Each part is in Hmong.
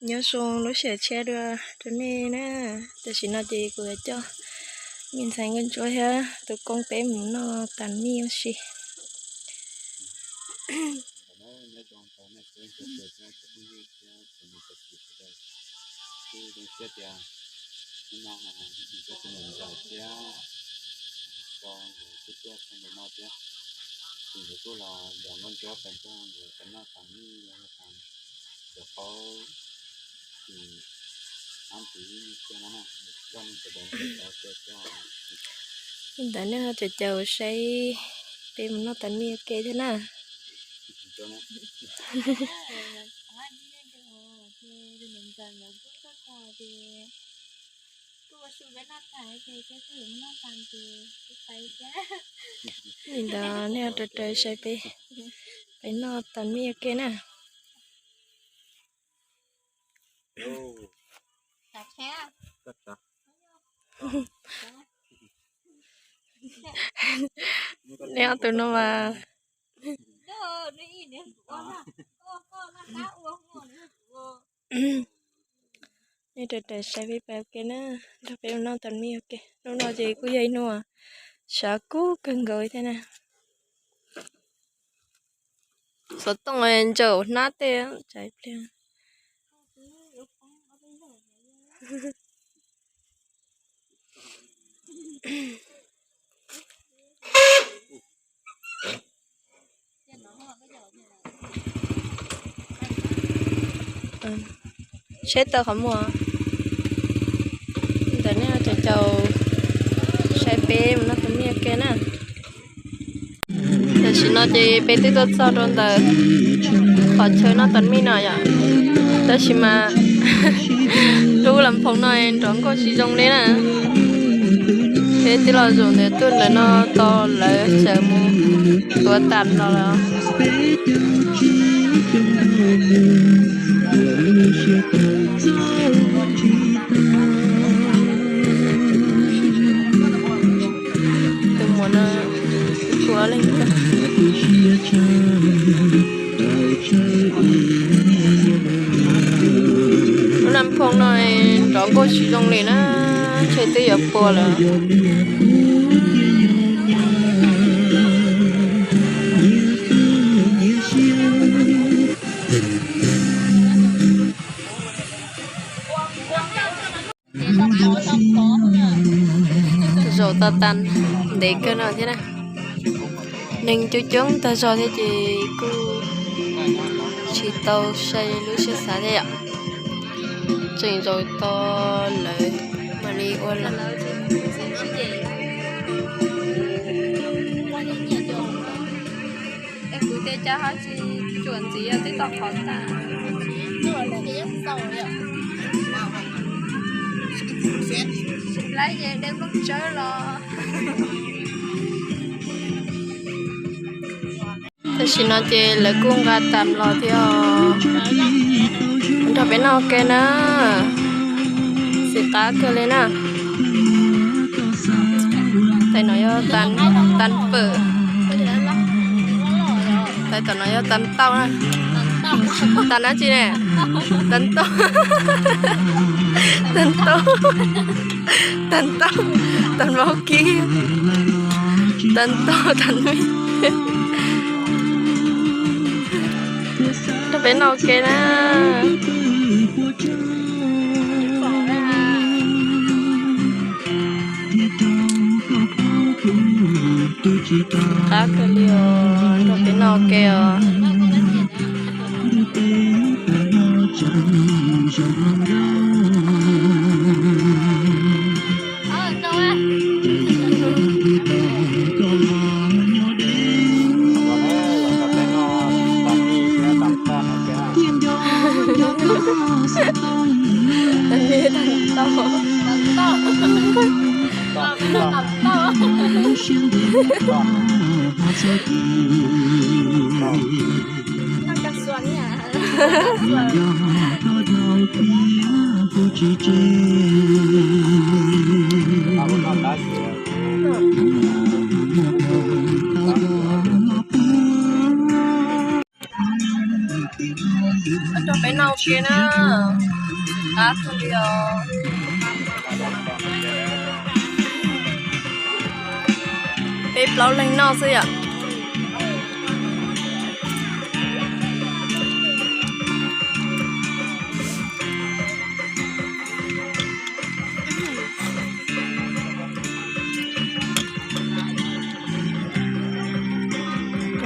Nyob zoo lub sij hawm tshiab dua rau nej na. Tam sim no ces kuv yuav coj me ntxhais Nkauj Ntsuab thiab tus koob peb mus noj tas mij ua si. Li ntawd nej ho caum caum saib peb mus noj tas mij ua ke thiab na. Li ntawd nej ho raws raws saib peb, peb noj tas mij ua ke na. Nej ob tug no mas, nej raws raws saib peb pais ua ke na, nrog peb mus noj tas mij ua ke. Hnub no ces kuj yog ib hnub uas sab kub kawg nkaus thiab na. Xov tooj ntsaum hnab tej tsam ib pliag. Seb tau qhov muag. Ntawm nej caum caum saib peb mus noj tas mij ua ke na. Tam sim no ces peb twb tuaj txog rau ntawm qhov chaw noj tas mij no yom. Tab sis mas lub las phoos no nrov nkauj tsis zoo li na. Peb twb los zaum ntawd tuaj ntawm no tau lawv txawm mus tuav tas los lawm. Tus muam no tshuav leej twg. Lub nas phoo no nrov nkauj tsis zoo li na, ntshe twb yuav pua lawm. Zaum tau tas ntev kawg no thiab na. Neeg coob coob tag zog thiab ces kuj tsis tau sai lub siab xav thiab yom. Tseem zaum tau lawv mam li ua lawm. Es kuv tias cas ho tsis tsuam ntxiv, twb tau qhov tas. Lawv ces de nplooj tsawb los. Tam sim no ces lawv kuj nqa tas los thiab os. Nrog peb noj ua ke na. Xim qab kawg li na. Tais no yog tas pawm. Tais tom no yog tas tauj na. Tas dab tsi ne? Tas tauj. Tas tauj. Tas tauj. Tas npaub kib. Tas tauj tas mij. Nrog peb noj ua ke na. Qab kawg li os, nrog peb noj ua ke os. Nrog peb noj Ke na, qab kawg li os. Peb plaub leeg noj xwb yom.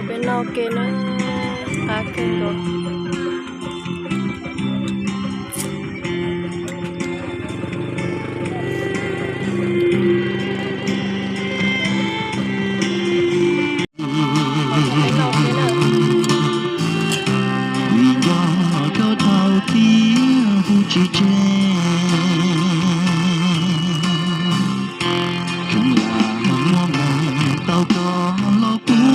Peb noj ke na, qab kawg nkaus. Vim nco koj tau thiab hu tsis tseg, kheev lam muab moo tau koj los puag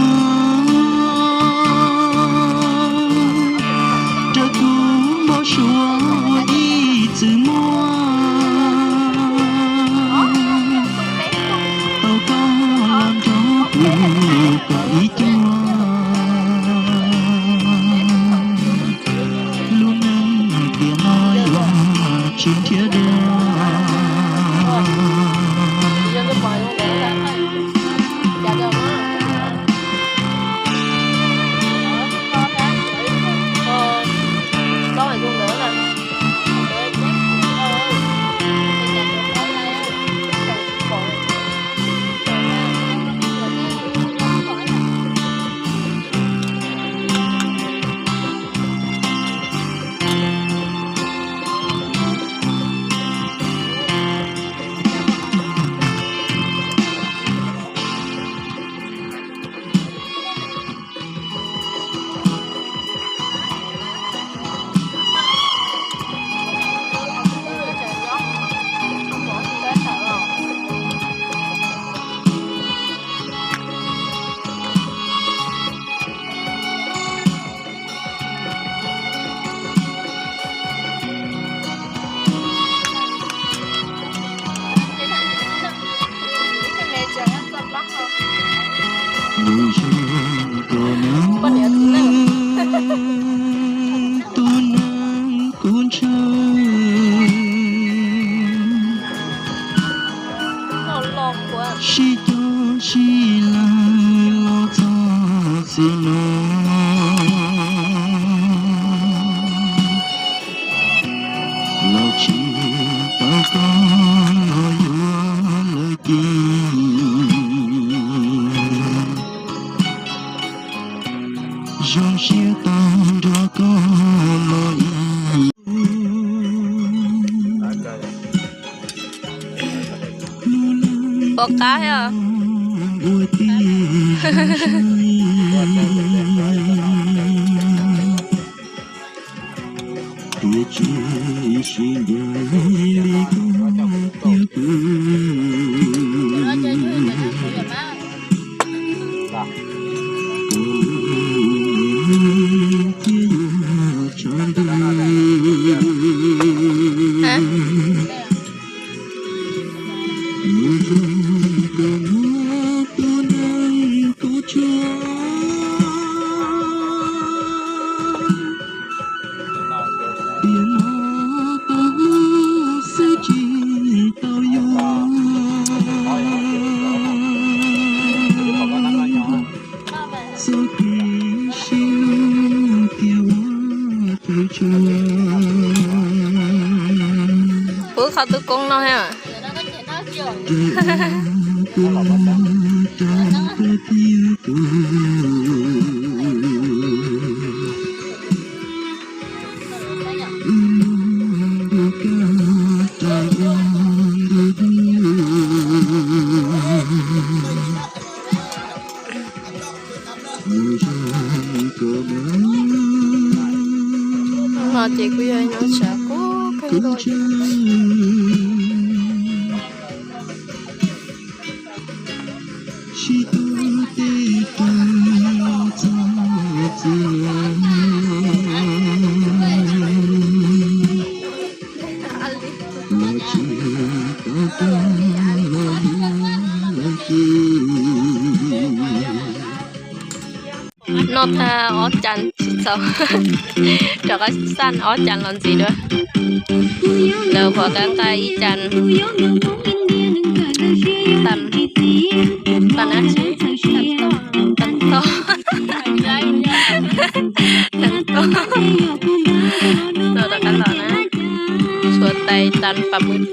rau tus npau suav uas ib txwm muaj. Tau koj los nrog kuv kom ib cuag, lub neej tiam no yuav tsis nrhiav dua. Mus zoo kom mus tus neeg kuv ntshaw, sib cog sib lawg los txog txij no. Los tsis tau koj los yuav lawm ces zoo siab tau nrog koj los ib. Pom qab thiab. Tiam sis ncaim li koj thiab kuv, thiaj yuav tshav ntuj. Mus zoo kom mus tus neeg kuv ntshaw, tiam no tau hlub xwb tsis tau yuav. Txoj kev sib hlub thiaj ua tau tsuag. Pub qhov tus koob no thiab. Rau tus, rau koj thiab kuv, wb nrog koj rau ua ntu dub. No ces kuj yog ib nyob tshav kub kawg nkaus. Noj tag ob cas tsis tau. Rov qab xaj ob cas los ntxiv dua. Lawv qhuav qab nqa ib cas tag, tag na, tag tog, tag tog, tog rov qab los na, tshuav tais tas pam mws.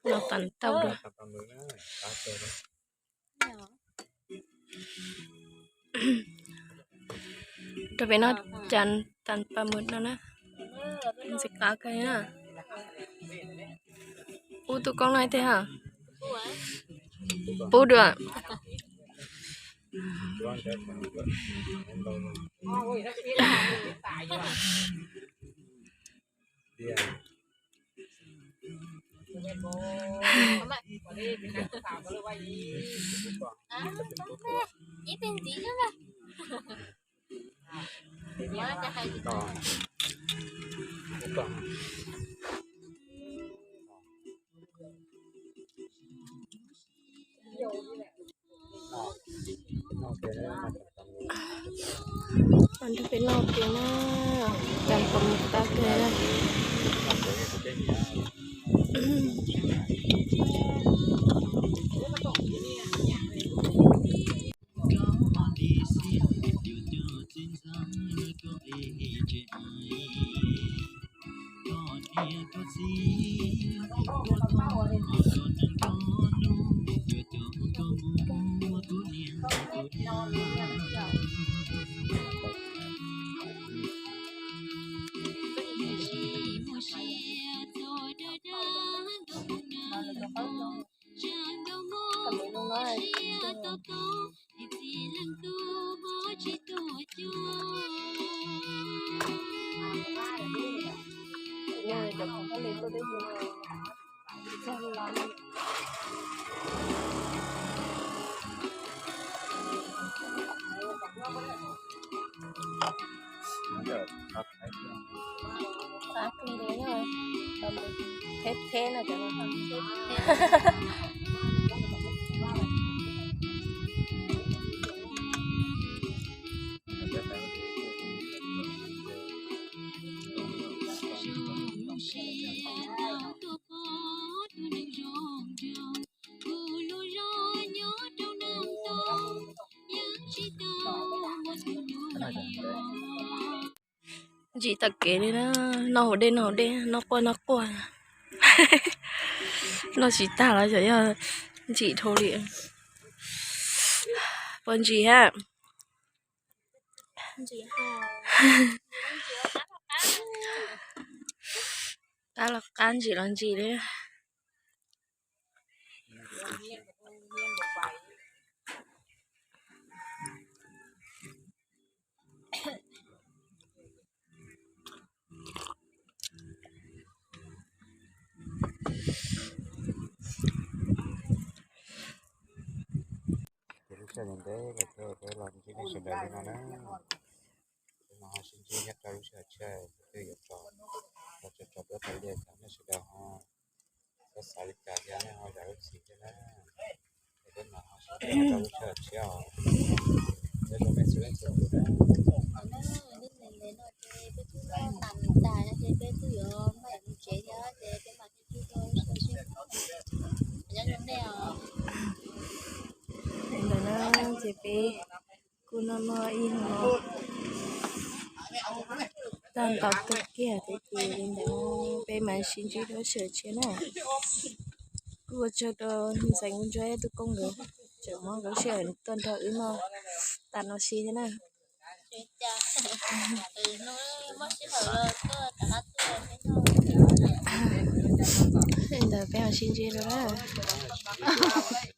Noj tas tau dua. Rau pem no cas tas pam mws no na. Ntxim qab kawg na. Pub tus koob no thiab ha. Pub dua. Nrog peb noj kiag na, cas pom mus tau kawg na. Qab kawg li na, qab kawg li na, theb theb na cov no. Ntsim tag kev li na, noj haus dej noj haus dej, noj quaj noj quaj. Noj tsis tag los xyov yog ntsim dhau li. Puas ntsim ha? Qab los qab, ntsim los ntsim li. Ces lub sij hawm ntev ntev los thiab peb los ntsib nej sawv daws li no na. Peb mam ho sib ntsib nyob rau lub sij hawm tshiab, peb yuav tso, tso tso duab tau li cas nej sawv daws ho xav xav li cas thiab nej ho zam lub txim thiab na. Es peb mam ho sib ntsib nyob rau lub sij hawm tshiab os. Nyob zoo nej txhua leej txhua tus na. Peb kuj noj tas tas ces peb kuj yuav maj mus tsev thiab ces peb mam sib ntsib dua lub sij hawm tshiab. Nyob zoo nej os. Li ntawd na, ces peb kuj noj noj ib hmo tag nto kawg kiag thiab ces li ntawd peb mam sib ntsib dua lub sij hawm tshiab na. Kuj ua tsaug rau ntxhais Nkauj Ntsuab thiab Tub Koob nkawd tseem muab nkawd lub sij hawm tuaj nrog wb noj tas no si thiab na. Li ntawd peb mam sib ntsib dua na.